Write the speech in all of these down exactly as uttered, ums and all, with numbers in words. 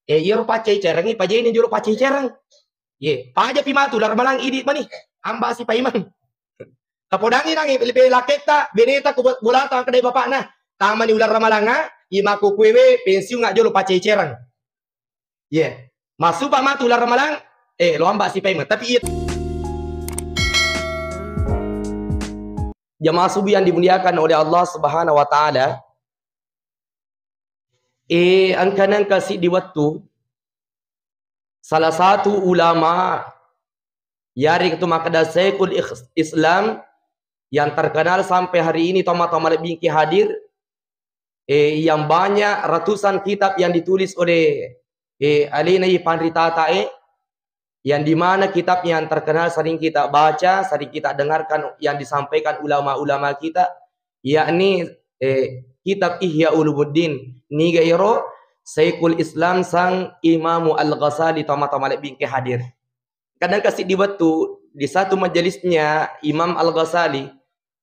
Eh, iyaro paccai cereng, ipajeni jolo paccai cereng. Ye, paja pi matu, ularamalang idi mani. Amba si paimeng. Tapodangi nangi, lebih laketta, beneta ku bo-, bolata kedai bapakna. Tamani ular ramalanga, imaku kuewe, pensiun nggak jolo paccai cereng. Ye, masupa matu ular ramalang, eh, lo amba si paimeng. Tapi iya, jamaah subuh yang dimuliakan oleh Allah Subhanahu wa Ta'ala, eh, engka-, nengka siddi wettu, salah satu ulama, yaritu makkeda Syekhul Is-, Islam, yang terkenal sampai hari ini, tomatoa malebbi engke hadir, eh, yang banyak ratusan kitab yang ditulis oleh, eh, alena i panritatae, yang di mana kitab yang terkenal sering kita baca, sering kita dengarkan yang disampaikan ulama-ulama kita, yakni, eh, kitab Ihya Ulumuddin. Niga ero Syekhul Islam sang Imamu Al-Ghazali, tomatoa malebbi engke hadir. Kadang kasi di wettu di satu majelisnya Imam Al-Ghazali,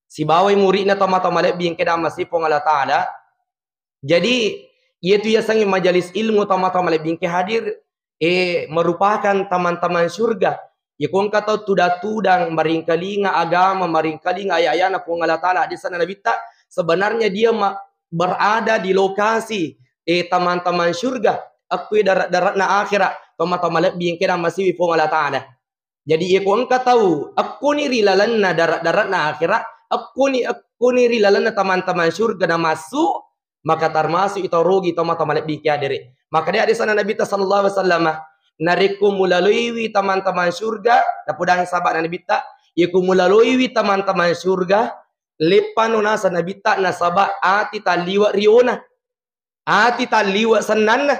sibawai muridna tomatoa malebbi engke dammasi Puang Allah Ta'ala. Jadi, iyatu yasengnge majelis ilmu tomatoa malebbi engke hadir, eh, merupakan teman-teman surga. Iyako engka tau tudang-tudang, maringkalinga agama, maringkalinga aya-ayana Puang Allah Ta'ala, hadisna Nabitta, sebenarnya dia ma-, berada di lokasi, eh, teman-teman surga. Akkui darat-daratna akhirat, tomatoa malebbi engke dammasiwi Puang Allah Ta'ala. Jadi, iyako engka tau, ekkoni ri lalenna darat-daratna akhirat, ekkoni, ekkoni ri lalenna teman-teman surga namassu, maka termasuk ito rugi tomatoa malebbi engke hadere. Maka de hadisna Nabitta sallallahu alaihi wasallam, narekko mulaloiwi teman-teman surga, napodangi sahabat Nabitta, iyako mulaloiwi teman-teman surga, leppano naseng Nabitta nasaba ati talliwe riona. Ati talliwe sennanna.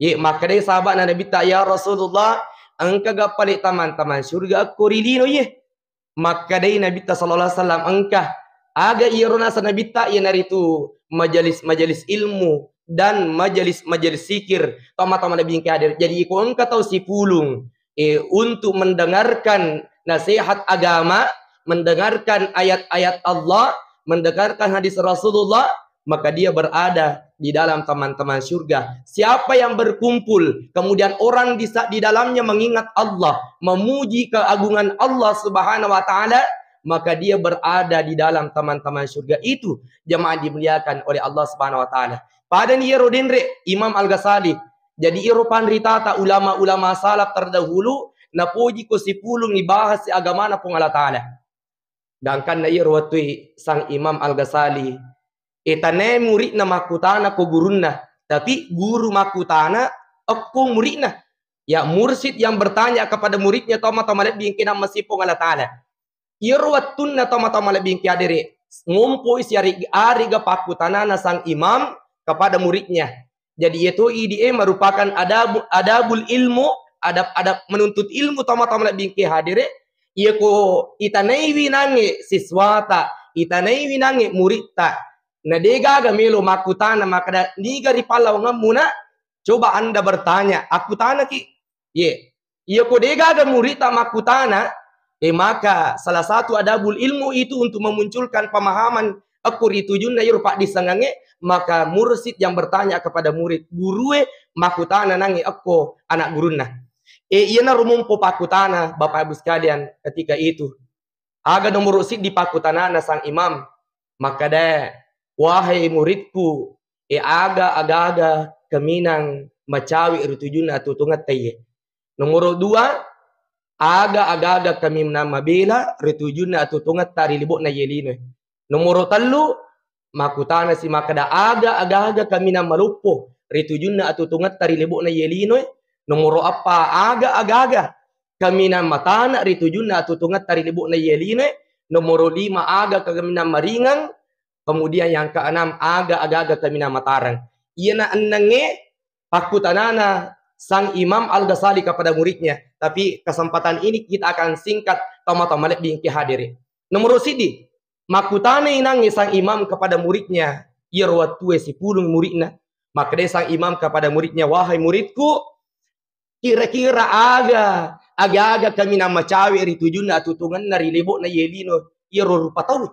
Ye, makkedai sahabatna Nabitta, "Ya Rasulullah, engkaga pale teman-teman surga akko ri lino iye?" Makkedai Nabitta sallallahu alaihi wasallam, "Engka." Aga iyaro naseng Nabitta, iyanaritu majelis-majelis ilmu dan majelis-majelis zikir, tomatoa malebbi engke hadir. Jadi, iko engka tau sipulung, eh, untuk mendengarkan nasihat agama, mendengarkan ayat-ayat Allah, mendengarkan hadis Rasulullah, maka dia berada di dalam teman-teman surga. Siapa yang berkumpul, kemudian orang di sa-, di dalamnya mengingat Allah, memuji keagungan Allah Subhanahu wa Ta'ala, maka dia berada di dalam teman-teman surga itu, jamaah dimuliakan oleh Allah Subhanahu wa Ta'ala. Pada ni iyaro denre Imam Al-Ghazali. Jadi, iyaro panritata ulama-ulama salaf terdahulu, napoji ko sipulung ibahas agamana Puang Allah Ta'ala. Gangkanna iyaro wettui Sang Imam Al-Ghazali, eh, tanai muridna makkutana ko gurunna, tapi guru makkutana okko muridna. Ya, mursyid yang bertanya kepada muridnya, tomatoa malebbi engke nammasi Puang Allah Ta'ala. Iyaro wettunna tomatoa malebbi engke hadere, ngompoi siari-, ariga pakkutanana Sang Imam kepada muridnya. Jadi, iyatu idi e merupakan adabu-, adabul ilmu, adab-adab menuntut ilmu tomatoa malebbi engke hadere. Iyako itanaiwi nangnge siswata, itanaiwi nangnge muritta, na degaga melo makkutana makkeda, "Niga ri pallawangemmu, Nak? Coba Anda bertanya." Akkutanaki. Ye. Iyako degaga muritta makkutana, eh, maka salah satu adabul ilmu itu untuk memunculkan pemahaman akko ri tujunna iyaro paddissengengnge, maka mursyid yang bertanya kepada murid, gurue makkutana nangnge akko anak gurunna. Eh, iyana rumompo pakkutana, Bapak Ibu sekalian, ketika itu. Aga nomoro siddi pakkutanana Sang Imam, makkeda, "Wahai muridku, e aga, aga-aga kaminang macawe ri tujunna atuo-tuongetta iye?" Nomoro dua, aga, aga-aga kaminang mabela ri tujunna atuo-tuongetta ri lebo'na iye linoe? Nomoro tellu, makkutanasi makkeda, aga, aga-aga kaminang maloppo ri tujunna atuo-tuongetta ri lebo'na iye linoe? Nomoro eppa, aga, aga-aga kaminang matana ri tujunna atuo-tuongetta ri lebo'na iye linoe? Nomoro lima, aga kaminang maringeng? Kemudian yang keenam, aga, aga-aga kaminang matareng? Iyana ennengnge pakkutanana Sang Imam Al-Ghazali kepada muridnya. Tapi kesempatan ini kita akan singkat, tomatoa malebbi engke hadere. Nomoro siddi, makkutanai nangnge Sang Imam kepada muridnya, iyaro wettue sipulung muridna. Makkedai Sang Imam kepada muridnya, "Wahai muridku, kira-kira aga, aga-aga kaminang macawe ri tujunna atuo-tuongenna ri lebo'na iye lino iyaro rupa tau?"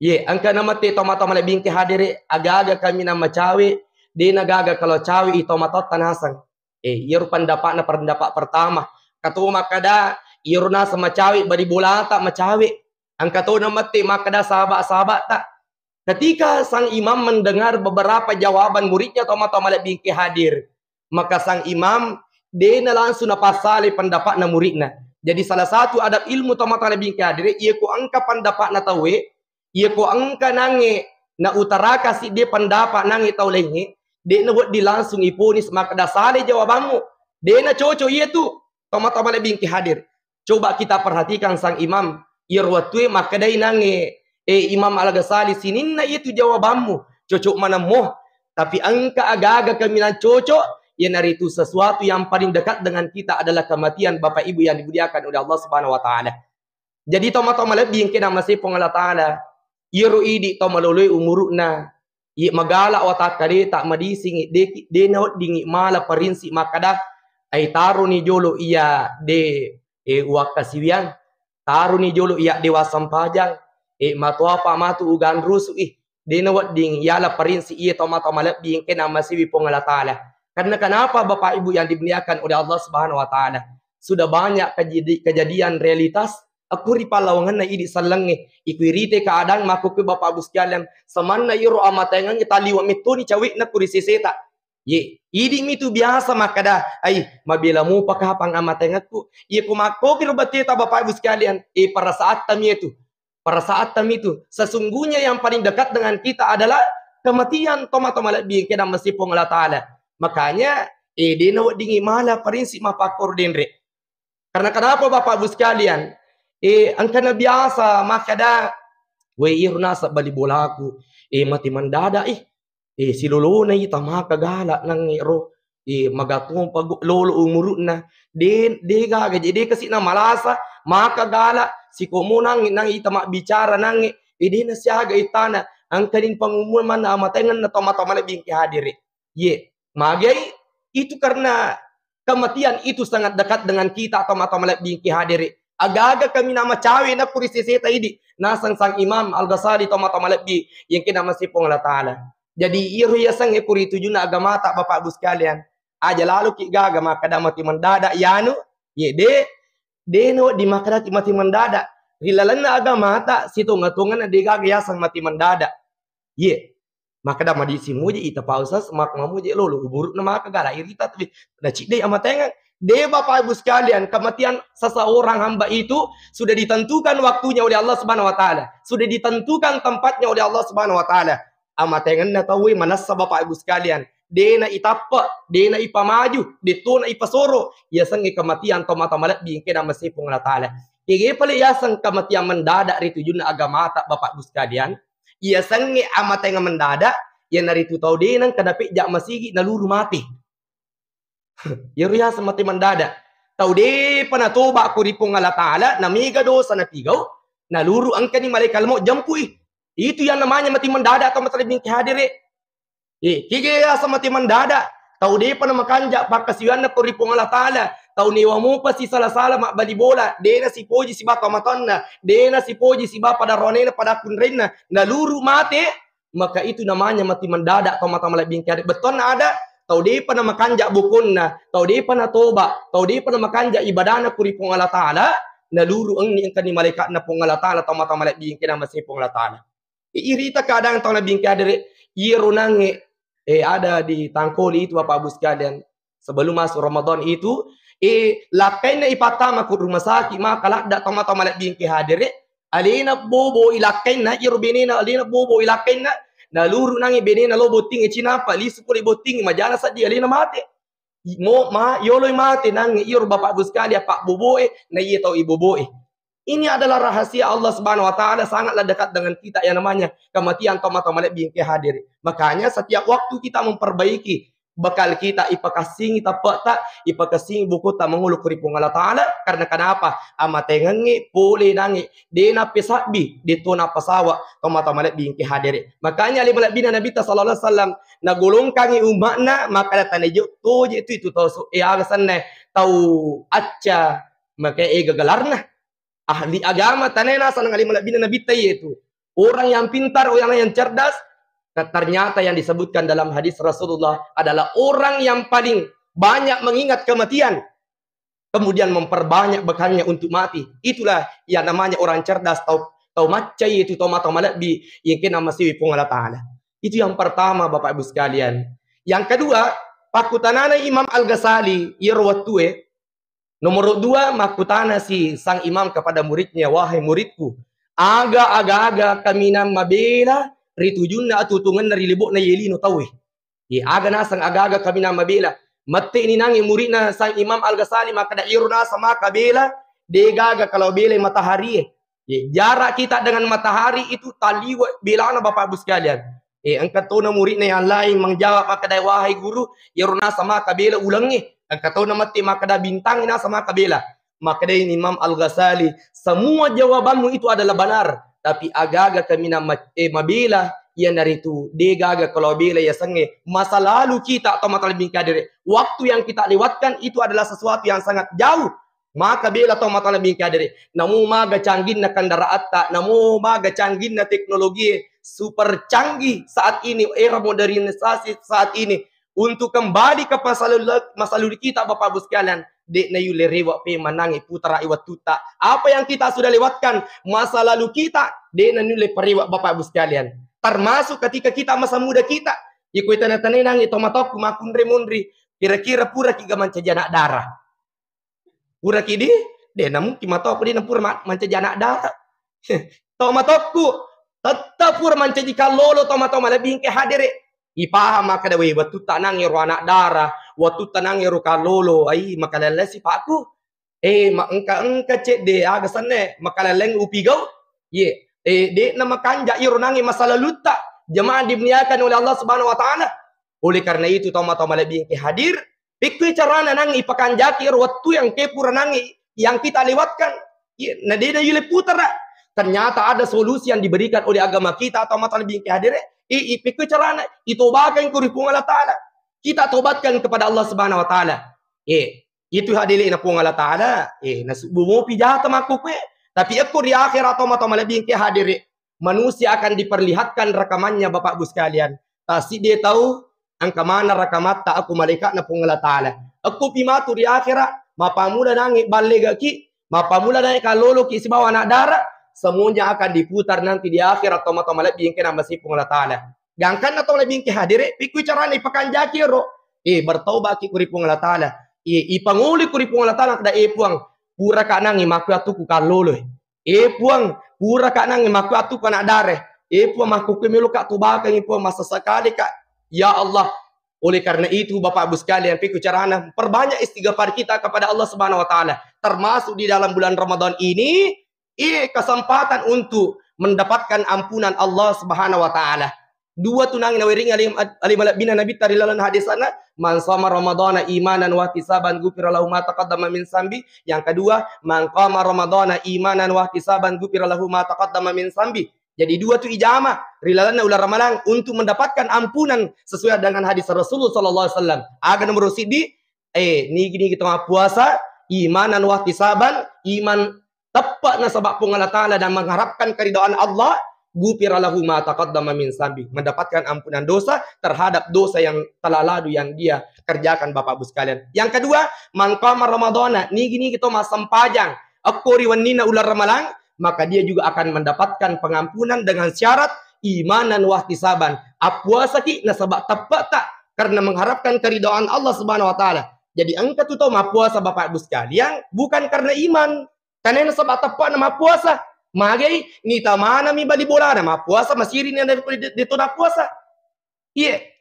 Ye, engka namette tomatoa malebbi engke hadere, aga-aga kaminang macawe De' na gaga kalau cawe' i tomatoatta naseng. Eh, iyaro pendapatna pendapat pertama. Engka to makkeda, iyaro naseng macawe' bali bolata macawe'. Engka to namette makkeda sahabat-sahabatta. Ketika sang imam mendengar beberapa jawaban muridnya, tomatoa malebbi engke hadir, maka sang imam de' na langsung napassalai pendapatna muridna. Jadi salah satu adab ilmu tomatoa malebbi engke hadir, iya ko engka pendapatna tauwe, iya ko engka nangnge na utaraka siddi pendapat nangnge tau laingnge, de' na wedding langsung iponis makkeda salai jawabanmu. De' na cocok iya tu, tomatoa malebbi engke hadir. Coba kita perhatikan sang imam, iyaro wettue makkedai nangnge, eh, Imam Al-Ghazali, sininna itu jawabanmu, cocok manemmo. Tapi engka aga-aga kaminang cocok, iyanaritu sesuatu yang paling dekat dengan kita adalah kematian, Bapak Ibu yang dimuliakan oleh Allah Subhanahu wa Ta'ala. Jadi, tomatoa malebbi engke namasei Puang Allah Ta'ala, iyaro idi' to maloloe umuru'na, iye magala' watakkaleta, madisingngi, de', de' naweddingngi mala parinsi makkeda, ai taroni jolo iya de', eh, uwakkasiwiang, taroni jolo iya de' wassempajang, eh, matoapa matu uganrusu'i. De' nawedding yala parinsi iye tomatoa malebbi engke namasiwi Puang Allah Ta'ala. Karena kenapa, Bapak Ibu yang dimuliakan oleh Allah Subhanahu wa Ta'ala? Sudah banyak kejadi-, kejadian realitas akko ri pallawangenna idi' sellengnge. Iko irite keadaan makkokkoe Bapak Ibu sekalian, samanna iyaro amatengengnge taliwe' mettoni cawe'na ko ri seseta. Ye, idi' mitu biasa makkeda, "Ai, mabela mopa kapang amatengekku." Iye ko makkokiro bateta Bapak Ibu sekalian, eh, perasaatta mi itu. Perasaatta mi itu. Sesungguhnya yang paling dekat dengan kita adalah kematian, tomatoa malebbi engke namasei Puang Allah Ta'ala. Makanya, eh, de' naweddingngi mala parinsi mappakkoro denre. Karena kenapa, Bapak Ibu sekalian? Eh, engkana biasa makkeda, "Weh, iro naseng bali bolaku, eh, mati mendadak, ih. Eh, silolona ita maka gala nangnge ro. Eh, magatompa go-, lolo umuru'na. De', de' gaga je, de' kasi' namalasa, maka gala, sikomo nangnge, nangnge ita mabbicara nangnge. Eh, de' nasiaga itana. Engkani pangumuman amatengenna tomatoa malebbi engke hadere." Ye, magai itu karena kematian itu sangat dekat dengan kita, tomatoa malebbi engke hadere. Aga-aga kaminang macawe' nakko ri seseta idi', naseng sang Imam Al-Ghazali, tomatoa malebbi engke namasei Puang Allah Ta'ala. Jadi, iyaro yasengnge ko ri tujunna agamata, Bapak Ibu sekalian, aja laloki gaga makkeda mati mendadak yanu, ye de', de' nawedding makkedaki mati mendadak. Ri lalenna agamata, sitonga-tonganna de' gaga yaseng mati mendadak. Ye, makkeda madising muji ita, Pak Ustaz, mak-, mamuji lolo uburu'na maka gala irita tu, naciddei amatengeng. De', Bapak Ibu sekalian, kematian seseorang hamba itu sudah ditentukan waktunya oleh Allah Subhanahu wa Ta'ala, sudah ditentukan tempatnya oleh Allah Subhanahu wa Ta'ala. Amatengenna tauwe manessa, Bapak Ibu sekalian, de' na itappe', de' na ipamaju, de' tona ipasoro. Yasengnge kematian tomatoa malebbi engke namasei Puang Allah Ta'ala. Kege pale yaseng kematian mendadak ri tujunna agamata, Bapak Ibu sekalian. Yasengnge amatengeng mendadak, iyanaritu tau de' nengka napejja masigi naluru mate. Iyaro yaseng mate mendadak. Tau de'pa natoba ko ri Puang Allah Ta'ala, namega dosa natigau, naluru engkani malaikat maut jempui. Itu yang namanya mati mendadak, tomatoa malebbi engke hadere. Eh, kege yaseng mati mendadak. Tau de'pa namakanja pakkasiwianna ko ri Puang Allah Ta'ala. Tau newa mopa sisala-sala mabbali bola, de' nasipoji siba tomatoanna, de' nasipoji siba pada ronena, pada kunrenna, naluru mate. Maka itu namanya mati mendadak, tomatoa malebbi engke hadere. Bettuanna ada, tau de'pa namakanja bokonna, tau de'pa natoba, tau de'pa namakanja ibadana ko ri Puang Allah Ta'ala, naluru engni engkani malaikatna Puang Allah Ta'ala, tomatoa malebbi engke namasei Puang Allah Ta'ala. Irita keadaan tomatoa malebbi engke hadere, iyaro nangnge, eh, ada di Tangkoli itu, Bapak Ibu sekalian, sebelum masuk Ramadan itu, eh, lakkainna ipattama ko rumah sakit, maka ladda tomatoa malebbi engke hadere, alena boboi lakkainna, iyaro benena alena boboi lakkainna, naluru nangnge benena lao botting e Cinapa, lisu pole botting e, majana seddi alena mate. I-, mo-, ma-, yoloi mate nangnge iyaro Bapak Ibu sekalian, pabboboe, na iya tau iboboe. Ini adalah rahasia Allah Subhanahu wa Ta'ala, sangatlah dekat dengan kita yang namanya kematian, tomatoa malebbi engke hadere. Makanya setiap waktu kita memperbaiki bekal kita, ipakassingi tappe'ta, ipakassingi bokota mangolo ko ri Puang Allah Ta'ala. Karena kenapa? Amatengengnge pole nangnge, de' napesabbi, de' to napasawa, tomatoa malebbi engke hadere. Makanya ale malebbina Nabitta sallallahu alaihi wasallam, nagolongkangi umma'na, makkeda tanajo toje tu itu tau su-, eh, aga senna, tau acca, maka ega gelarna. Ahli agama, tanae naseng ale malebbina Nabitta iye tu. Orang yang pintar, orang yang cerdas, Nah, ternyata yang disebutkan dalam hadis Rasulullah adalah orang yang paling banyak mengingat kematian, kemudian memperbanyak bekalnya untuk mati. Itulah yang namanya orang cerdas, tau, tau maccai itu, tau mata malebbi, yang kena masiwi Puang Allah Ta'ala. Itu yang pertama, Bapak Ibu sekalian. Yang kedua, pakkutanana Imam Al-Ghazali, iyaro wettue, nomor dua, makkutana si sang imam kepada muridnya, "Wahai muridku, aga, aga-aga kaminang mabela ri tujunna atutungenna ri lebo'na yelino tauwe?" Ye, aga naseng aga-aga kaminang mabela? Mette ni nangi muridna sang Imam Al-Ghazali makkeda, "Iro naseng maka bela, de gaga kalau bela matahari e." Ye, jarak kita dengan matahari itu taliwe belana, Bapak Ibu sekalian. Eh, engka tona muridna yang lain menjawab makkeda, "Wahai guru, iyaro naseng maka bela ulengnge." Engka tona matti makkeda, "Bintang naseng maka bela." Makkedai Imam Al-Ghazali, "Semua jawabanmu itu adalah benar, tapi agaga kaminang ma-, eh, mabela, iyanaritu de gaga kalau bela yasengnge masa lalu kita atau mata lebih kadere. Waktu yang kita lewatkan itu adalah sesuatu yang sangat jauh." Maka bela tau mata lebih kadere. Namo maga cangginna kendaraatta, namo maga cangginna teknologi super canggih saat ini, era modernisasi saat ini, untuk kembali ke masa lalu, masa lalu kita, Bapak Ibu sekalian, de nayulle rewa pe manangi putara i wattutta. Apa yang kita sudah lewatkan masa lalu kita, de nayulle parewa, Bapak Ibu sekalian. Termasuk ketika kita masa muda kita, iko itana-tanai nangi tomatokku makunre monri, kira-kira pura kiga mancaji anak dara. Puraki di, de namungkin matoku de napura ma-, mancaji anak dara. Tau matokku, tetta pura mancaji kallolo tau matau malebbi engke hadere. Ipaham makkeda, "Weh, wattutta nang ero anak dara, wattutta nang ero kallolo, ai, makalelle sipakku." Eh, ma-, engka, engka cedde, aga senne, makalelleng upigau. Ye, eh, de na makanja iro nangi masa lalutta. Jemaah dimuliakan oleh Allah Subhanahu wa Ta'ala. Oleh karena itu, tau matau malebbi engke hadir, pekkoi carana nangi ipakanjaki ero wettu yang ke pura nangi yang kita lewatkan. Iya, na de na yule putara. Ternyata ada solusi yang diberikan oleh agama kita atau mata lebih ke hadire. I, i, pekkoi carana, itobakeng ko ri Puang Allah Ta'ala. Kita tobatkan kepada Allah Subhanahu wa Ta'ala. Iya, itu hadile na Puang Allah Ta'ala. Iya, nasubbu mopi jata makkukue. Tapi ekko ri akhirat atau mata lebih ke hadire, manusia akan diperlihatkan rekamannya, Bapak Ibu sekalian. Tasidde tau engka maneng rakamatta akko malaikatna Puang Allah Ta'ala. Ekko pi matu ri akhera, mappammula nange ballegaki, mappammula nange kalloloki sibawa anak dara, semuanya akan diputar nanti di akhirat, tau mata malebbi engke namasi Puang Allah Ta'ala. Gangkanna tau lebbi engke hadire, pekkoi carana ipakanjaki ero. Eh, bertaubaki ko ri Puang Allah Ta'ala. Eh, ipangoli ko ri Puang Allah Ta'ala, kada, "Eh, Puang, puraka nange makkua tuku kallolo." Eh, Puang, puraka nange makkua tuku anak dara. Eh, Puang, makkukue meloka tobakengi, Puang, masesakalika. Ya Allah, oleh karena itu, Bapak Ibu sekalian, pekkoi carana, perbanyak istighfar kita kepada Allah Subhanahu wa Ta'ala. Termasuk di dalam bulan Ramadan ini, eh, kesempatan untuk mendapatkan ampunan Allah Subhanahu wa Ta'ala. Dua tu nangi nawerengi alim-, alim malebbina Nabitta ri laleng hadisana, "Man shoma Ramadana imanan wahtisaban ghufira lahu ma taqaddama min zambi." Yang kedua, "Man qama Ramadana imanan wahtisaban ghufira lahu ma taqaddama min zambi." Jadi dua tu ijama ri lalenna uleng Ramalang untuk mendapatkan ampunan sesuai dengan hadis Rasulullah sallallahu alaihi wasallam. Aga nomor siddi, eh, nigi-nigi to mappuasa, imanan wahtisaban, iman teppe nasaba Puang Allah Ta'ala dan mengharapkan keridhaan Allah, ghufira lahu ma taqaddama min zambi, mendapatkan ampunan dosa terhadap dosa yang telah lalu yang dia kerjakan, Bapak Ibu sekalian. Yang kedua, man qama Ramadana, nigi-nigi to massempajang ekko ri wenninna uleng Ramalang, maka dia juga akan mendapatkan pengampunan dengan syarat imanan wahtisaban. Appuasaki nasaba teppeta karena mengharapkan keridhaan Allah Subhanahu wa Ta'ala. Jadi engka tu tau mappuasa, Bapak Ibu sekalian, bukan karena iman. Tanena saba teppa'na mappuasa. Magai, nita manami bali bolana, mappuasa masiri ni de, de, de to nappuasa. Iye.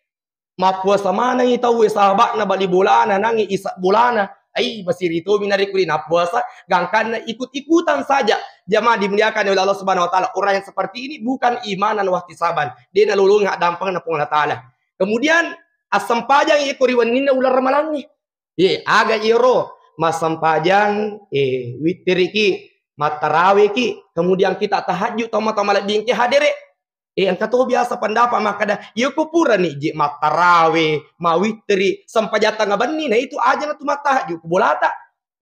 Mappuasa manengi tauwe saba'na bali bolana, nangi isa bolana. Ai, masiri tomi narekko de nappuasa, gangkanna ikut-ikutan saja. Jamaah dimuliakan oleh Allah Subhanahu wa Ta'ala, orang yang seperti ini bukan imanan wahtisaban. De nalolongi addampengna Puang Allah Ta'ala. Kemudian, assempajang iko ri wenninna uleng Ramalangnge. Ye, aga iyaro? Massempajang, eh, wittiriki, mattaraweki, kemudian kita tahajud, tau mata malebbi engke hadere. Eh, engka to biasa pendapat makkeda, "Iya ko purani je mattarawe, mawittiri, sempajang tengnga benni, na itu aja na tu mattahajud ko bolata."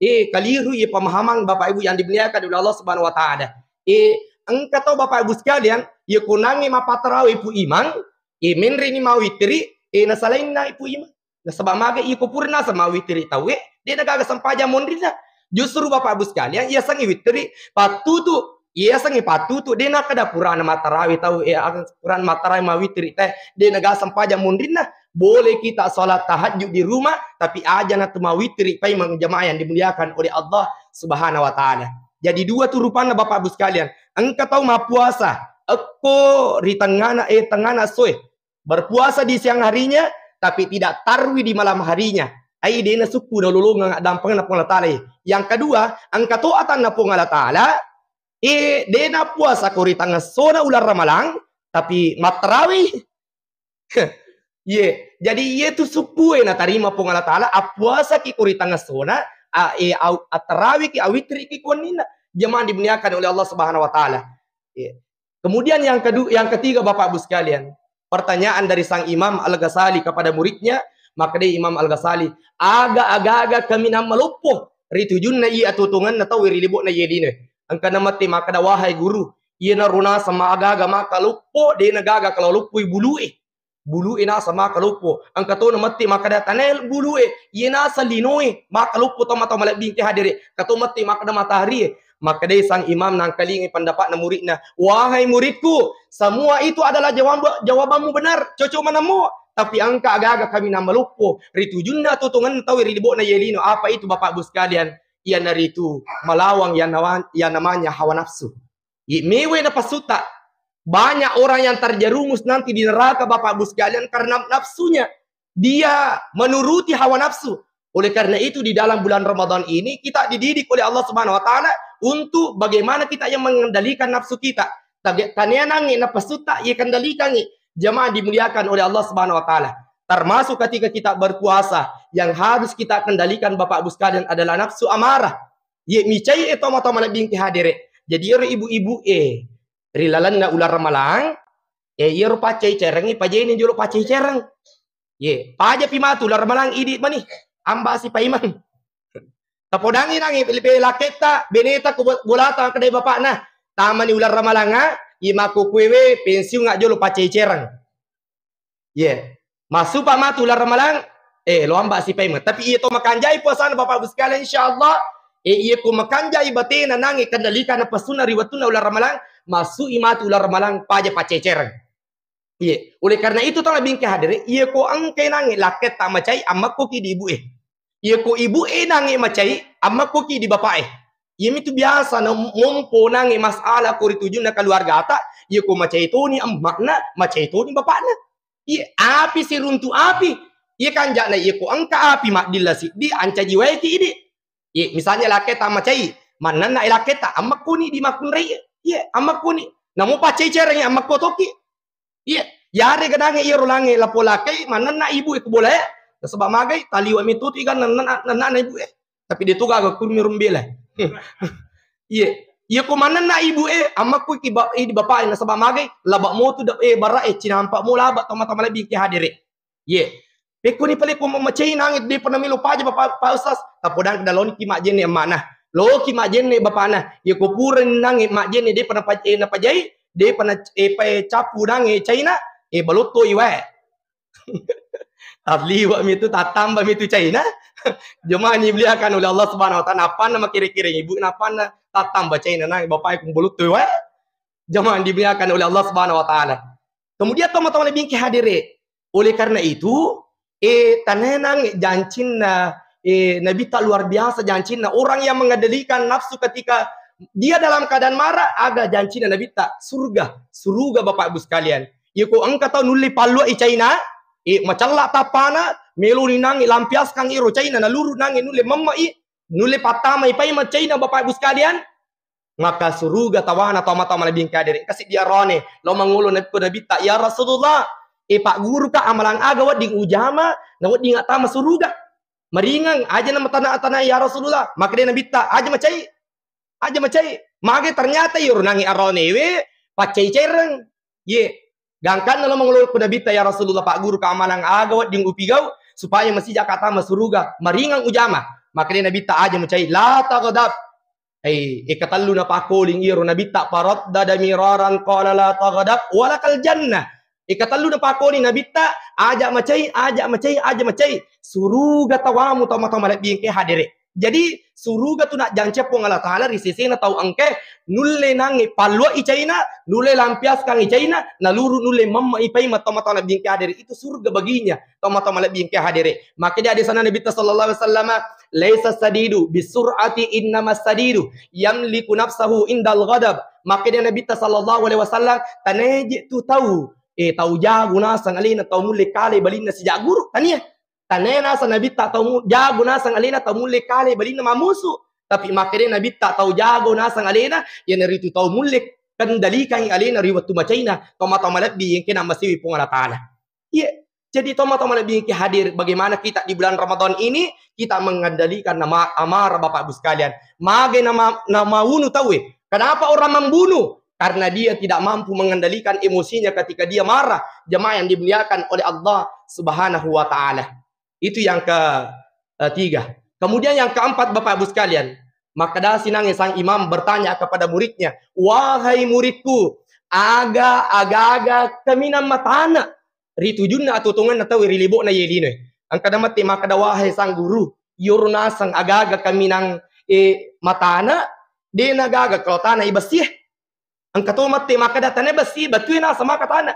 Eh, keliru ye pemahaman Bapak Ibu yang dimuliakan oleh Allah Subhanahu wa Ta'ala. Eh, engka to Bapak Ibu sekalian, iya ko nangi mappattarawe pu imang, E, menreni mawitiri, e, nasalainna ipu ima. Nasaba maga iko pura naseng mawitiri tauwe, de nagaga sempajang monrinna. Justru Bapak Ibu sekalian, iya sengi witiri, pattutu, iya sengi pattutu, de nakada purana matarawi tau, e, purana matarawi mawitiri te, de nagaga sempajang monrinna. Boleh kita sholat tahajud di rumah, tapi aja na tu mawitiri paimeng jamaah yang dimuliakan oleh Allah Subhanahu wa Ta'ala. Jadi dua tu rupanna Bapak Ibu sekalian. Engka tau mappuasa, ekko ri tengngana, e, tengngana essoe. Berpuasa di siang harinya, tapi tidak tarwi di malam harinya. Ai, de nasukku nalolongeng addampengna Puang Allah Ta'ala. Yang kedua, engka to atanna Puang Allah Ta'ala, e, de nappuasa ko ri tengngessona uleng Ramalang, tapi mattarawi. Ye, jadi iye tu sukkue natarima Puang Allah Ta'ala, appuasaki ko ri tengngessona, a, e, au-, attarawiki, awitriki ko wenninna. Jemaah dimuliakan oleh Allah Subhanahu wa Ta'ala. Ye. Kemudian yang kedua, yang ketiga, Bapak Ibu sekalian, pertanyaan dari sang Imam Al-Ghazali kepada muridnya, makkedai Imam Al-Ghazali, aga, aga-aga kaminang maloppo ri tujunna iya atuo-tuongenna tau ri libo'na iye linoe. Engka namette makkeda, wahai guru, iyanaro naseng aga-aga maka loppo, de nagaga kalau loppoi bulue. Bulue naseng maka loppo. Engka tona mette makkeda, tanae bulue, iye naseng linoe maka loppo, tomatoa malebbi engka hadere. Engka to mette makkeda mataharie. Makkedai sang imam nangkalingai pendapatna muridna, wahai muridku, semua itu adalah jawab, jawabanmu benar, cocok manammu. Tapi engka aga-aga kaminang maloppo ri tujunna atuo-tuongenna tau ri libo'na iye lino. Apa itu, Bapak Ibu sekalian? Iyanaritu melawang yang nama-, yang namanya hawa nafsu. Ye, mewe napasutta. Banyak orang yang terjerumus nanti di neraka, Bapak Ibu sekalian, karena nafsunya. Dia menuruti hawa nafsu. Oleh karena itu, di dalam bulan Ramadan ini, kita dididik oleh Allah Subhanahu wa Ta'ala untuk bagaimana kita yang mengendalikan nafsu kita. Tage-, tania nange napasutta, ye kendalikangi. Jamaah dimuliakan oleh Allah Subhanahu wa Ta'ala. Termasuk ketika kita berpuasa, yang harus kita kendalikan, Bapak Ibu sekalian, adalah nafsu amarah. Ye micai e tomatoa malebbi engka hadere. Jadi iyaro ibu-ibu e, ri lalenna uleng Ramalang, e, iyaro paccai cereng, pajaini jolo paccai cereng. Ye, pajapi matu uleng Ramalang idi mani, amba si paimeng. Tapodangi nangi pe-, pe-, lakketta, beneta ko bo-, bolata kedai bapakna. Tamani uleng Ramalanga, ye makkukuewe pensiunga jolo paccai cereng. Ye. Massupa matu uleng Ramalang, eh, lo amba si paimeng. Tapi iye to makanjai puasana, Bapak Ibu sekalian, insyaallah, eh, iye ko makanjai batena nange kendalikan napasuna ri wettunna uleng Ramalang, masui matu uleng Ramalang, paja paccecereng. Iye. Oleh karena itu, tau lebbi engka hadere, iye ko engka nange lakketta macai, ammekkoki di ibu e. Iye ko ibu e nange macai, ammekkoki di bapak e. Iyemitu biasa na mompo nange masalah ko ri tujunna keluargata, iye ko macai toni emma'na, macai toni bapakna. Iye, api siruntu api. Iye kanja'na iye ko engka api maddilla siddi, ancaji waeki idi. Iye, misalnya lakketta macai, mannenna e lakketta, ammekkoni di makkunrai. Iye, ammekkoni. Namo paccai cereng, ammekko toki. Iye, yarega nange iyaro lange lapolakkai, mannenna ibu e ku bola e. Nasaba magai, taliwa mitutu iga nennana, nennana ibu e. Tapi de to gaga kurmi rumbela. Iye, iye ko mannenna ibu e, ammekko ki ba-, e, di bapak e, nasaba magai, laba motu da-, e, bara e, cinampa mo laba tomatoa malebbi ki hadere. Iye. Pekkoni pale ko macai nange, de pernah melo paja bapak, Pak Ustaz. Tapodang dalonki majjenne ammana. Loki majjenne bapana. Iye ko pura nange majjenne, de pernah paj-, e, napajai, de pernah, e, pa-, e, cappu nange caina, e, balotto iwae. Talliwa mitu, tattamba mitu caina. Jemaah dimuliakan oleh Allah Subhanahu wa Ta'ala. Napanna makere-kere ibu, napanna tattamba caina nange bapak e ku balotto iwae. Jemaah dimuliakan oleh Allah Subhanahu wa Ta'ala. Kemudian tomatoa malebbi ki hadere. Oleh karena itu, eh, tanenang jancinna, eh, Nabitta luar biasa jancinna. Orang yang mengendalikan nafsu ketika dia dalam keadaan marah, aga jancinna Nabitta, surga, suruga Bapak Ibu sekalian. Iye ko engka tau nulle palluai caina, eh, macella tappana, meloni nange lampiaskan iro caina, naluru nange nulle memmai, nulle pattamai paimeng caina Bapak Ibu sekalian, maka suruga tawana tomatoa malebbi ki hadere. Kasi diarone, lo mangolo Nabi, ko Nabitta, "Ya Rasulullah, e, pagguruka amalang aga wedding ujama, na wedding attama suruga?" Maringeng, aja na matana-tana, "Ya Rasulullah." Makkeda Nabitta, "Aja macai. Aja macai." Mage ternyata iyaro nange aronewe, paccai cereng. Ye, gangkanna lo mangolo ko Nabitta, "Ya Rasulullah, pagguruka amalang aga wedding upigau supaya masijaka attama suruga?" Maringeng ujama. Makkeda Nabitta, "Aja macai, la taghdab." Eh, e, katellu napakkoling iyaro Nabitta, faraddada miraran qala, "La taghdab, walakal jannah." Ikatellu napakoni Nabitta, aja macai, aja macai, aja macai. Suruga tawamu, tomatoa malebbi engke hadere. Jadi, suruga tu najjanceng Puang Allah Ta'ala ri sesena tau engke, nulle nangnge palluai caina, nulle lampiaskang caina, naluru nulle mamma ipai ma tomatoa malebbi engke hadere. Itu surga baginya, tomatoa malebbi engke hadere. Makkedai hadisana Nabitta sallallahu alaihi wasallam, "Laisa sadidu bisur'ati, innamas sadidu yamliku nafsahu indal ghadab." Makkedai Nabitta sallallahu alaihi wasallam, taneje tu tau, eh, tau jago naseng alena, tau mulle kale balinna sijagguru, tania. Tania naseng Nabitta tau mu-, jago naseng alena, tau mulle kale balinna mamusu. Tapi makkedai Nabitta tau jago naseng alena, iyanaritu tau mulle kendalikangi alena ri wettu macaina, tomatoa malebbi engkena masiwi Puang Allah Ta'ala. Iya. Jadi, tomatoa malebbi engke hadir, bagaimana kita di bulan Ramadan ini, kita mengendalikan nama, amarah, Bapak Ibu sekalian. Mage nama, namaunu tauwe. Kenapa orang membunuh? Karena dia tidak mampu mengendalikan emosinya ketika dia marah. Jemaah yang dimuliakan oleh Allah Subhanahu wa Ta'ala. Itu yang ke, eh, tiga. Kemudian yang keempat, Bapak Ibu sekalian, makkeda sinangnge sang imam bertanya kepada muridnya, "Wahai muridku, aga, aga-aga kaminang matana ri tujunna atuo-tuongenna tauwe ri libo'na iye linoe?" Engkana matti makkeda, "Wahai sang guru, iyoro naseng aga-aga kaminang, eh, matana, de' na gaga kalau tana i bessie." Engka to matti makkeda, "Tana bessie, batue naseng maka tana."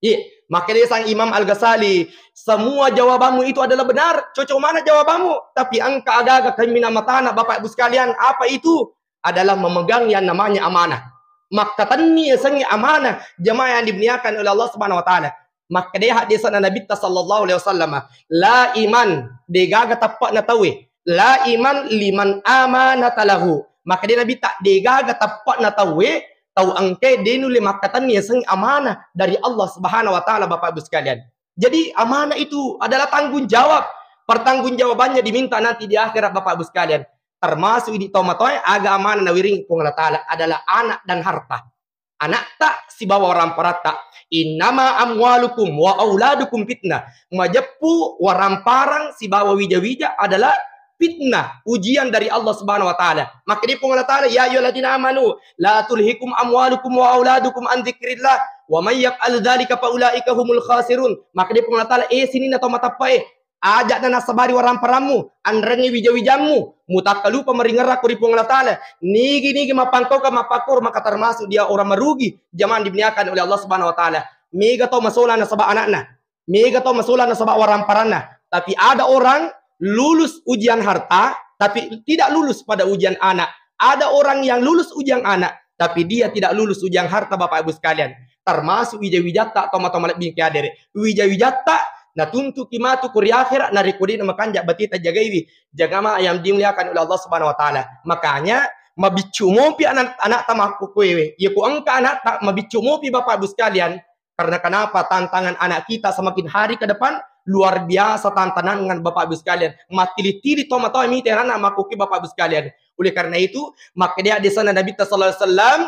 Iya, makkeda sang Imam Al-Ghazali, "Semua jawabanmu itu adalah benar, cocok mana jawabanmu, tapi engka aga-aga kaminang matana, Bapak Ibu sekalian, apa itu? Adalah memegang yang namanya amanah." Makkatenni yasengnge amanah, jemaah yang dimuliakan oleh Allah Subhanahu wa Ta'ala. Makkeda hadisna Nabitta sallallahu alaihi wasallam, "La iman, degaga teppa'na tauwe, la iman liman amanata lahu." Makkeda Nabitta, degaga teppa'na tauwe, tau engke de nulle makkatenni yasengnge amanah dari Allah Subhanahu wa Ta'ala, Bapak Ibu sekalian. Jadi, amanah itu adalah tanggung jawab. Pertanggungjawabannya diminta nanti di akhirat, Bapak Ibu sekalian. Termasuk idi tomatoae, aga amanah nawiring Puang Allah Ta'ala adalah anak dan harta. Anakta sibawa waramparatta. "Innama amwalukum wa auladukum fitnah." Majeppu, waramparang sibawa wija-wija adalah fitnah, ujian dari Allah Subhanahu wa Ta'ala. Makkeda Puang Allah Ta'ala, "Ya ayyuhalladzina amanu, la tulhikum amwalukum wa auladukum an dzikrillah, wa may yaf'al dzalika fa ulaika humul khasirun." Makkeda Puang Allah Ta'ala, "Eh, sininna to mateppe'e, aja' na nasabari waramparammu, anrengngi wija-wijammu, mutakkalupa maringerrakko ri Puang Allah Ta'ala. Nigi-nigi mappangkaukang mappakkoro, maka termasuk dia orang merugi." Jamaah dimuliakan oleh Allah Subhanahu wa Ta'ala. Mega to masolang nasaba anakna. Mega to masolang nasaba waramparanna. Tapi ada orang lulus ujian harta, tapi tidak lulus pada ujian anak. Ada orang yang lulus ujian anak, tapi dia tidak lulus ujian harta, Bapak Ibu sekalian. Termasuk wija-wijatta tomatoa malebbi engke hadere. Wija-wijatta natuntuki matu ko ri akhirat, narekko de' namakanja' bateta jagaiwi. Jamaah yang dimuliakan oleh Allah Subhanahu wa Ta'ala. Makanya, mabiccu mopi anak, anakta makkukkuewe. Iya ko engka anakta, mabiccu mopi Bapak Ibu sekalian. Karena kenapa? Tantangan anak kita semakin hari ke depan luar biasa tantangan, Bapak Ibu sekalian. Mattili-tili tomatoa mita anakna makkukkue, Bapak Ibu sekalian. Oleh karena itu, makkeda hadisna Nabitta sallallahu alaihi wasallam,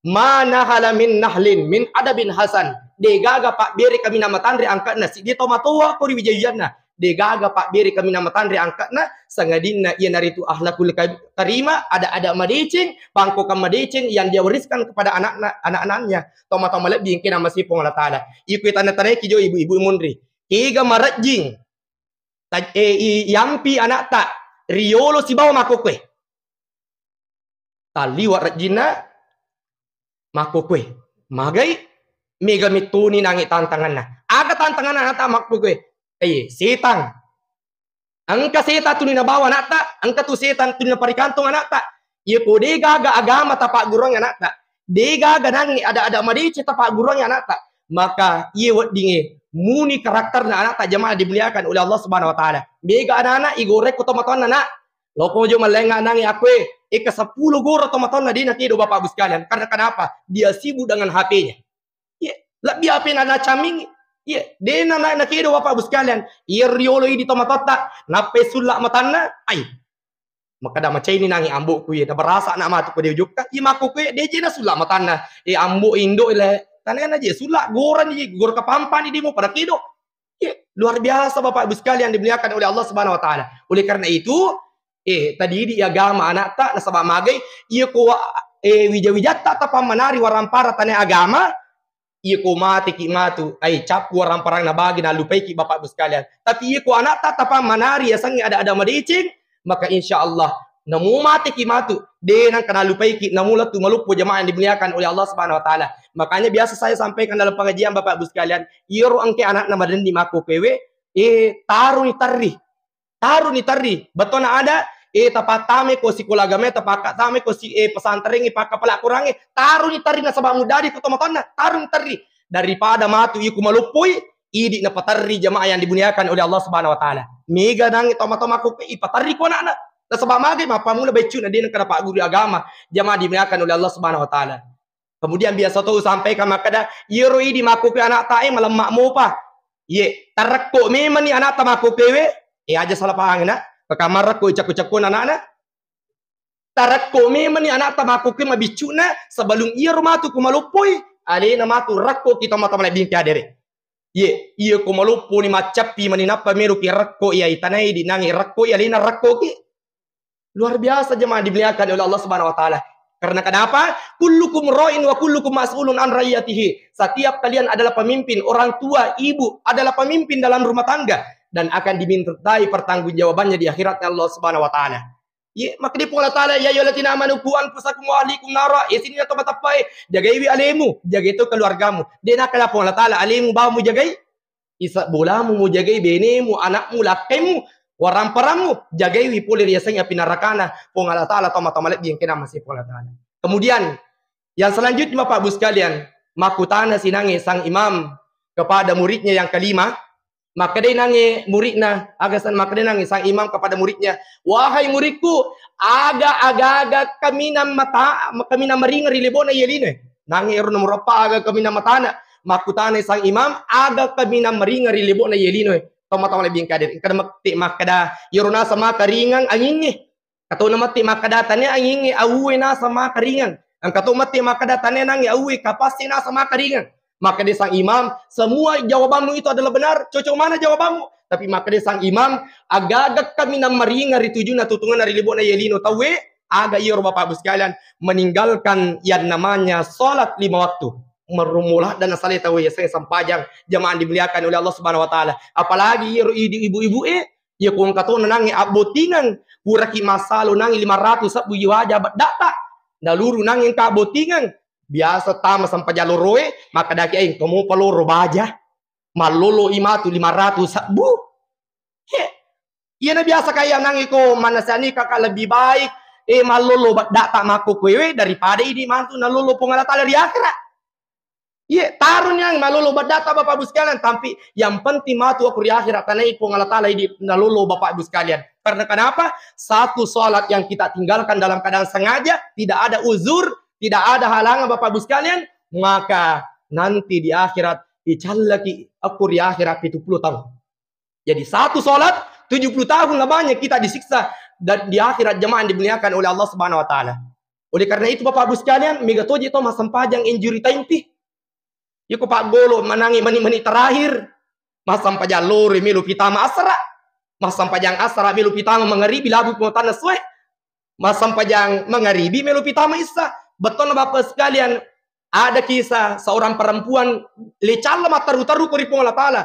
"Ma nahala min nahlin min adabin hasan." Degaga pabbere kaminang matanre angka'na siddi tomatoa ko ri wija-wijanna. Degaga pabbere kaminang matanre angka'na, sangadinna iyanaritu akhlakul ka-, karimah, ada-ada madeceng, pangkaukang madeceng yang dia wariskan kepada anakna, anak-anaknya. Tomatoa malebbi engkena masiwi Puang Allah Ta'ala. Iko tanda-tandai ki jo ibu-ibu munri. Kega marejjing. Ta-, eh, i-, iyampi anakta. Riolo sibawa makkukkue. Talliwa rejjinna makkukkue. Magai? Mega mettoni nangnge tantanganna. Aga tantanganna anakta makkukkue? Eh, setang. Engka setang tuli nabawa anakta, engka tu setang tuli naparikantung anakta. Iya ko degaga agama tapagguruangngi anakta, degaga nangnge ada-ada madeceng tapagguruangngi anakta, maka iya weddingnge muni karakterna anakta, jamaah dimuliakan oleh Allah Subhanahu wa Ta'ala. Mega anak-anak igorekko tomatoanna, nak. Loko jo mallengnga nangnge akue, eka seppulo goro tomatoanna de' nakedo, Bapak Ibu sekalian. Karena kenapa? Dia sibuk dengan H P-nya. Iya, lebbi H P-na nacammingi. Iya, de' na, na, nakedo Bapak Ibu sekalian. Iya riolo idi tomatoatta, nappai sulla matanna, ai. Makkeda macaini nangnge ambo'ku iya, nabarasa na matu ko de' ujokka. Iya makkukkue, de' je nasulla matanna. Eh, ambo indo le, tanena je sulla, gorani je, gor kapampani demo pada kedo. Iya, luar biasa Bapak Ibu sekalian dimuliakan oleh Allah Subhanahu wa Ta'ala. Oleh karena itu, eh, tadidi agama anakta, nasaba magai, iya ko wa-, eh, wija-wijatta tapammanari warampara tane agama, Iya ko mateki matu, ai cappu warang-parang na bagi nalupaiki Bapak Ibu sekalian. Tapi iya ko anakta tapang manari yasengnge ada-ada madeceng, maka insya Allah namo mateki matu, de nengka nalupaiki, namo lettu maloppo jamaah yang dimuliakan oleh Allah Subhanahu wa Ta'ala. Makanya biasa saya sampaikan dalam pengajian Bapak Ibu sekalian, iyaro engke anakna madenni makkukewe, eh, taruni terri. Taruni terri, betona ada, eh, tapattamai ko sikola agama, tapakkatamai ko si, eh, pesantren, pakkapala Quran, eh, taruni terri nasaba mudadi ko tomatanna, taruni terri. Daripada matu iku maloppoi, idi napaterri jamaah yang dimuliakan oleh Allah Subhanahu wa Ta'ala. Mega nangi toma-toma ko ipaterri ko anakna. Nasaba magai mappamula beccu na de nengka napagguru agama, jamaah dimuliakan oleh Allah Subhanahu wa Ta'ala. Kemudian biasa to usampaikan makkeda, iyaro idi makkuke anakta e malemma mopa. Iye, tarekko memani anakta makkukewe, e aja salah pahang na, kekamarekko icakko-cakkona anakna. Tarekko memani anakta makkuke mabiccu'na, sebelum iyaro matu ku maloppoi, alena matu rekko ki toma-toma lebbing ki adere. Iye, iya ko malopponi maccappi mani nappa meloki rekko iya itanai di nangi rekko iya alena rekko ki. Luar biasa jemaah dimuliakan oleh Allah Subhanahu wa Ta'ala. Karena kenapa? Kullukum ra'in wa kullukum mas'ulun an raiyatihi. Setiap kalian adalah pemimpin, orang tua, ibu adalah pemimpin dalam rumah tangga dan akan dimintai pertanggungjawabannya di akhiratnya Allah Subhanahu wa Ta'ala. Ye, maka di Allah Ta'ala, "Ya ayyuhalladzina amanu qu anfusakum wa ahlikum nara." Ya, sini atau matappai, jagaiwi alemu, jagai to keluargamu. Dia nakala Allah Ta'ala alemu bawa mu jagai. Isa bolamu mujagai, benemu, anakmu, lakkaimu, waramparammu, jagaiwi pole riaseng api narakana Puang Allah Ta'ala, toma-toma lebbi engkena masih Puang Allah Ta'ala. Kemudian, yang selanjutnya Bapak Ibu sekalian, makkutana sinange sang imam kepada muridnya yang kelima, makkedai nange muridna, agasan makkedai nange sang imam kepada muridnya, "Wahai muridku, aga-aga kaminang mata, kaminang maringa ri lebona yeline." Nange ero nomor eppa aga kaminang matana. Makkutana sang imam, aga kaminang maringa ri lebokna ye lino e. Tomma-tomma lebbi engka de-, engka matti makkeda, iyaro naseng makaringang angingnge. Katona matti makkeda, tania angingnge awue naseng makaringang. Engka to matti makkeda, tania nangnge awue kapassi naseng makaringang. Makkeda sang imam, semua jawabanmu itu adalah benar, cocok mana jawabanmu? Tapi makkeda sang imam, agaga kaminang maringa ri tujunna tutunganna ri lebokna ye lino tauwe, aga iyaro Bapak Ibu sekalian, meninggalkan yang namanya sholat lima waktu. Merumulah dan asale tau ya saya sempajang jamaah dimuliakan oleh Allah Subhanahu wa Ta'ala. Apalagi iyaro idi ibu-ibu e, ya ko engka to nange abbotingeng, puraki massalo nange lima ratus sebbu waja beddata. Naluru nange engka abbotingeng. Biasa tama sempajang loro e, maka daki ai engka mopa loro baja. Mallolo imatu lima ratus sebbu. He, iyana biasa kaya nangi ko manasani kaka lebih baik, eh, mallolo beddata makko kuewe daripada idi mantu nallolo Puang Allah Ta'ala ri akhirat. Iye, taruni yang mallolo beddata Bapak Ibu sekalian, tapi yang penting matu aku ri akhirat tanai Puang Allah Ta'ala idi nallolo Bapak Ibu sekalian. Karena kenapa? Satu sholat yang kita tinggalkan dalam keadaan sengaja, tidak ada uzur, tidak ada halangan Bapak Ibu sekalian, maka nanti di akhirat dicallaki aku ri akhirat pitu puluh tahun. Jadi satu sholat, tujuh puluh tahun lamanya kita disiksa dan di akhirat jamaah yang dimuliakan oleh Allah Subhanahu wa Ta'ala. Oleh karena itu Bapak Ibu sekalian, mega toji to massempajang injury time pi. Iko Pak Golo manangi meni-meni terakhir. Massempajang loro melo pitama asara. Massempajang asara melo pitama mangaribi labu pemotanna sue. Massempajang mangaribi melo pitama issa. Bettonna Bapak sekalian, ada kisah seorang perempuan licalla matteru-teru ko ri Puang Allah Ta'ala.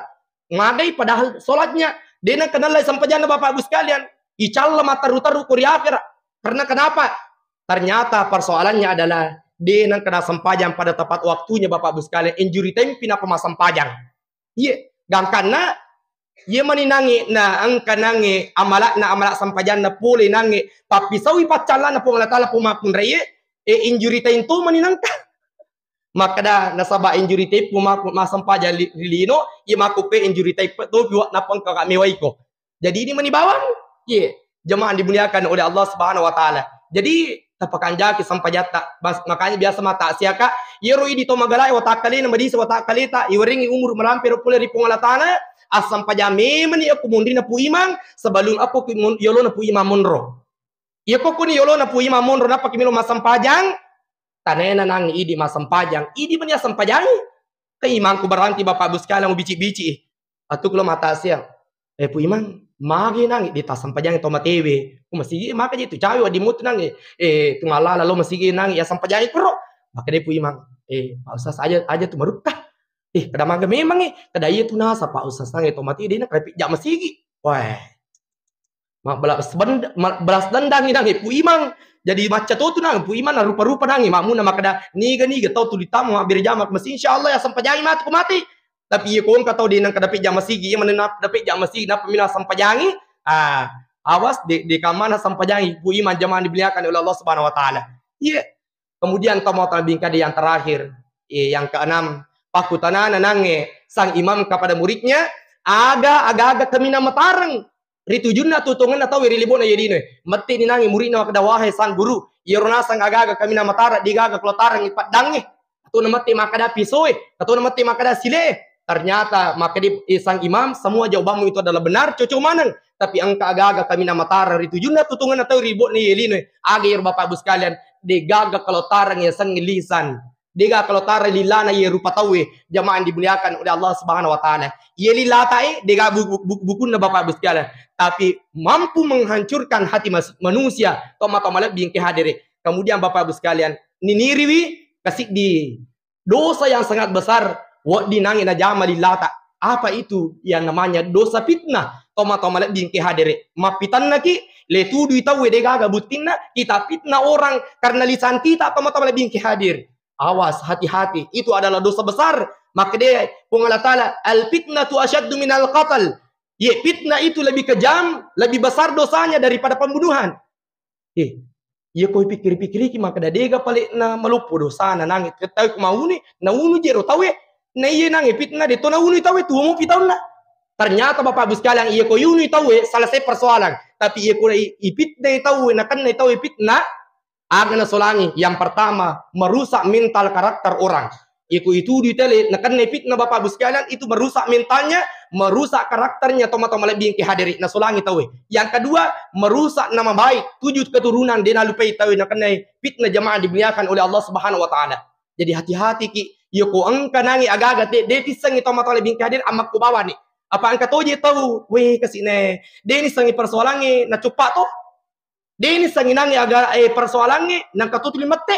Magai padahal sholatnya, de nengka nallai sempajanna Bapak Ibu sekalian. Icalla matteru-teru ko ri akhirat. Karena kenapa? Ternyata persoalannya adalah de nengka nasempajang pada tepat waktunya Bapak Ibu sekalian. Injury time pi nappa massempajang. Iye, gangkanna, iye mani nange na engka nange amalakna, amalak sempajanna pole nange pappisaui paccallana Puang Allah Ta'ala Puang Makkunraie, e injury time to mani nengka. Makkeda nasaba injury time pu ma-, massempajang li-, ri lino, iye makkupe injury time topi wa nappa engka ka mewaiko. Jadi ini mani bawang, iye, jemaah dimuliakan oleh Allah Subhanahu wa Ta'ala. Jadi tapakanjaki sempajatta. Bas-, makanya biasa mata siaka, iyaro idi to magalae watakkalena madisa watakkaleta, iwarengi umur malampe ro pole ri Puang Allah Ta'ala, assempajang memeni aku munrina Pu Imang, sebelum aku ki mun-, yolona Pu Imang monro. Iya ko kuni yolona Pu Imang monro nappa ki melo massempajang, tanena nang idi massempajang, idi meni assempajangi. Ke imangku berarti Bapak Ibu sekalian ubici-bici. Atu kulo mata siang. Eh, Pu Imang, magi nangi di tassempajangi to matewe. Ku masigi maka je tu cawe wadi mutu nangi. Eh, tu ngalala lo masigi nangi ya sempajangi kuro. Maka de Pu Imang, eh, Pak Ustaz aja, aja tu marukka. Eh, kada maga memang, eh. Kada iya tu nasa, Pak Ustaz, nang itu mati dena kada pijak masigi. Wah. Ma-, balas bend-, ma-, balas dendang inang, eh, Pu Imang. Jadi macca to tu nang, Pu Imang na rupa-rupa nang, eh, makmuna makkada, niga-niga tau tuli tama mabbere jama masigi, insya Allah ya sampajangi matu ko mati. Tapi iya ko engka tau dena kada pijak masigi, iya manenna kada pijak masigi, napa mina sampajangi? Ah, awas de, de kamana sampajangi, Pu Imang jamaah dimuliakan oleh Allah Subhanahu wa Ta'ala. Iya. Kemudian tomatoa bingkade yang terakhir, eh, yang keenam, pakkutanana nange sang imam kepada muridnya, aga, aga-aga kaminang matareng ri tujunna tutungenna tau ri lebo'na iye linoe. Metteni nange muridna makkeda, wahai sang guru, iyaro naseng aga-aga kaminang matareng, degaga kalo tareng ipeddangnge. Katona mette makkeda pisoe, katona mette makkeda silee. Ternyata makkeda, eh, sang imam, semua jawabanmu itu adalah benar, cocok maneng. Tapi engka aga-aga kaminang matareng ri tujunna tutungenna tau ri lebo'na iye linoe. Aga iyaro Bapak Ibu sekalian, degaga kalo tareng yasengnge lisan. Degaga kalo tareng lilana iye rupa tauwe, jamaah yang dimuliakan oleh Allah Subhanahu wa Ta'ala. Iye lilatae, dega bu-, bu-, bukunna Bapak Ibu sekalian. Tapi mampu menghancurkan hati mas-, manusia, tomatoa malebbi engke hadere. Kemudian Bapak Ibu sekalian, niniriwi kasiddi dosa yang sangat besar, wedding nange najama lilata. Apa itu yang namanya dosa fitnah? Tomatoa malebbi engke hadere. Mappitannaki, le tudui tauwe degaga buttinna, kita fitnah orang karena lisan kita, tomatoa malebbi engke hadir. Awas, hati-hati. Itu adalah dosa besar. Makkeda Puang Allah Ta'ala, al fitnatu asyaddu minal qatl. Ye, fitnah itu lebih kejam, lebih besar dosanya daripada pembunuhan. Eh, iya ko pikir-pikiriki makkeda dega pale na maloppo dosana nange tau ko mauni, naunu jero tauwe. Na iye nange fitnah de to naunu tauwe, tuo mopi taunna. Ternyata Bapak Ibu sekalian, iya ko iunu tauwe, selesai persoalan. Tapi iya ko i-, ipitnah tauwe, nakenna tauwe fitnah, aga nasolangi? Yang pertama, merusak mental karakter orang. Iya ko itudui tele, nakenna fitnah Bapak Ibu sekalian, itu merusak mentalnya, merusak karakternya, tomatoa malebbi engke hadere, nasolangi tauwe. Yang kedua, merusak nama baik, tujuh keturunan, de nalupai tauwe nakenna fitnah, jamaah dimuliakan oleh Allah Subhanahu wa Ta'ala. Jadi hati-hati ki, iya ko engka nange aga-aga te, de tissengi tomatoa malebbi engke hadere, ammakko bawani. Apa engka toje tau, weh, kasine, de nissengi persoalangnge, nacoppa to. De nissengi nange aga, eh, persoalangnge, nangka to tuli mette.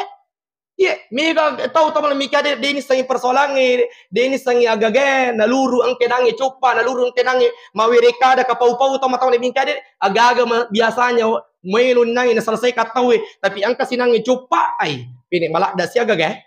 Iye, mega tau tomatoa malebbi engke hadere, de nissengi persoalangnge, de nissengi agagae, naluru engke nange coppa, naluru engke nange mawere kada kapau-pau tomatoa malebbi engke hadere, aga-aga ma-, biasanya maelo nange naselesaikan tauwe, tapi engka sinangnge coppa, ai, pene maladda si agagae.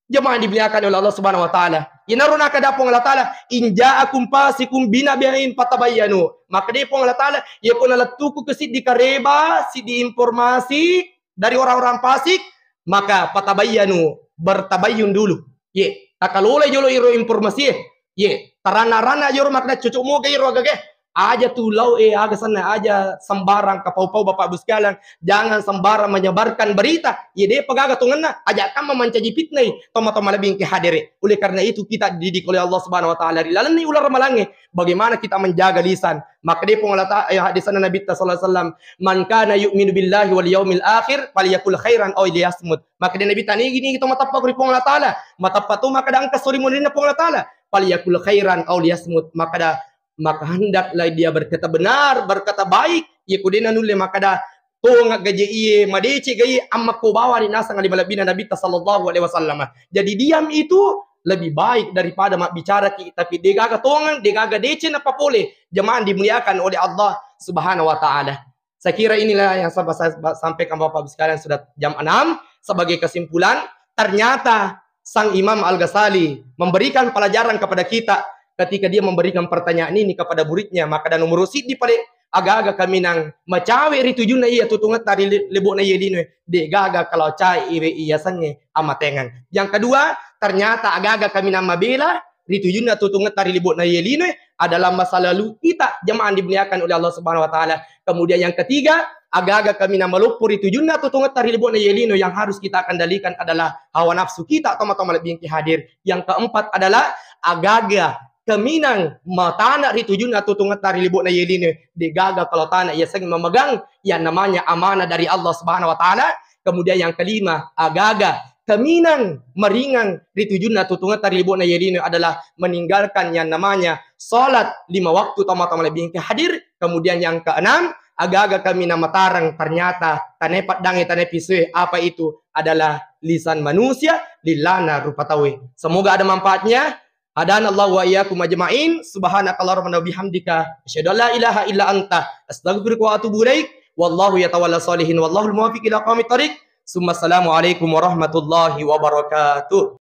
Jamaah dimuliakan oleh Allah Subhanahu wa Ta'ala. Inaro nakkeda Puang Allah Ta'ala, "In ja'akum fasiqun binaba'in fatabayyanu." Makkeda Puang Allah Ta'ala, iya ko nalettuku ke siddi kareba, siddi informasi dari orang-orang fasik, maka fatabayyanu, bertabayyun dulu. Ye, takalolai jolo iro informasi e. Ye, tarana-rana jolo makkeda cocok moga iro agage. Aja tu lau, eh, aga senna, aja sembarang kapau-pau Bapak Ibu sekalian. Jangan sembarang menyebarkan berita. Ye, depa gaga tongenna, aja kamma mancaji fitnah i tomatoa malebbi engke hadere. Oleh karena itu kita dididik oleh Allah Subhanahu wa Ta'ala ri lalenni uleng ramalangnge. Bagaimana kita menjaga lisan? Makkeda Puang Allah Ta-, eh, hadisna Nabitta sallallahu alaihi wasallam, "Man kana yu'minu billahi wal yaumil akhir falyakul khairan aw liyasmut." Makkeda Nabitta, nigi-nigi to mateppa ri Puang Allah Ta'ala, mateppa to makkeda engka sori murinna Puang Allah Ta'ala, "Falyakul khairan aw liyasmut." Makkeda maka hendaklah dia berkata benar, berkata baik. Iya ko de nanulle makkeda tonga gaje iye, madeceng gaje, ammakko bawani naseng ale malebbina Nabitta sallallahu alaihi wasallam. Jadi diam itu lebih baik daripada mabbicara ki, tapi degaga tongeng, degaga deceng napapole. Jamaah dimuliakan oleh Allah Subhanahu wa Ta'ala. Saya kira inilah yang sampai saya sampaikan Bapak Ibu sekalian, sudah jam enam. Sebagai kesimpulan, ternyata Sang Imam Al-Ghazali memberikan pelajaran kepada kita ketika dia memberikan pertanyaan ini kepada muridnya, makkeda nomoro siddi pale, aga-aga kaminang macawe ri tujunna iya tutungetta ri le-, lebo'na iye linoe, degaga kalo cae iwe iyasengnge amatengeng. Yang kedua, ternyata aga-aga kaminang mabela ri tujunna tutungetta ri lebo'na iye linoe adalah masa lalu kita, jamaah dimuliakan oleh Allah Subhanahu wa Ta'ala. Kemudian yang ketiga, aga-aga kaminang maloppo ri tujunna tutungetta ri lebo'na iye linoe, yang harus kita kendalikan adalah hawa nafsu kita, tomatoa malebbi engke hadir. Yang keempat adalah aga-aga kaminang matana ri tujunna tutungetta ri lebo'na iye linoe, degaga kalo tana iyasengnge mamegang yang namanya amanah dari Allah Subhanahu wa Ta'ala. Kemudian yang kelima, aga-aga kaminang maringang ri tujunna tutungetta ri lebo'na iye linoe adalah meninggalkan yang namanya salat lima waktu, tomatoa malebbi engke hadir. Kemudian yang keenam, aga-aga kaminang matareng ternyata tanae peddangnge, tanae pisoe, apa itu? Adalah lisan manusia, lilana rupa tauwe. Semoga ada manfaatnya. Hadanallahu wa iyyakum ajma'in. Subhanakallahumma wa bihamdika, asyhadu an la ilaha illa anta, astaghfiruka wa atubu ilaik. Wallahu yatawalla sholihin, wallahul muwaffiq ila aqwamit thariq. Summa assalamu alaikum warahmatullahi wabarakatuh.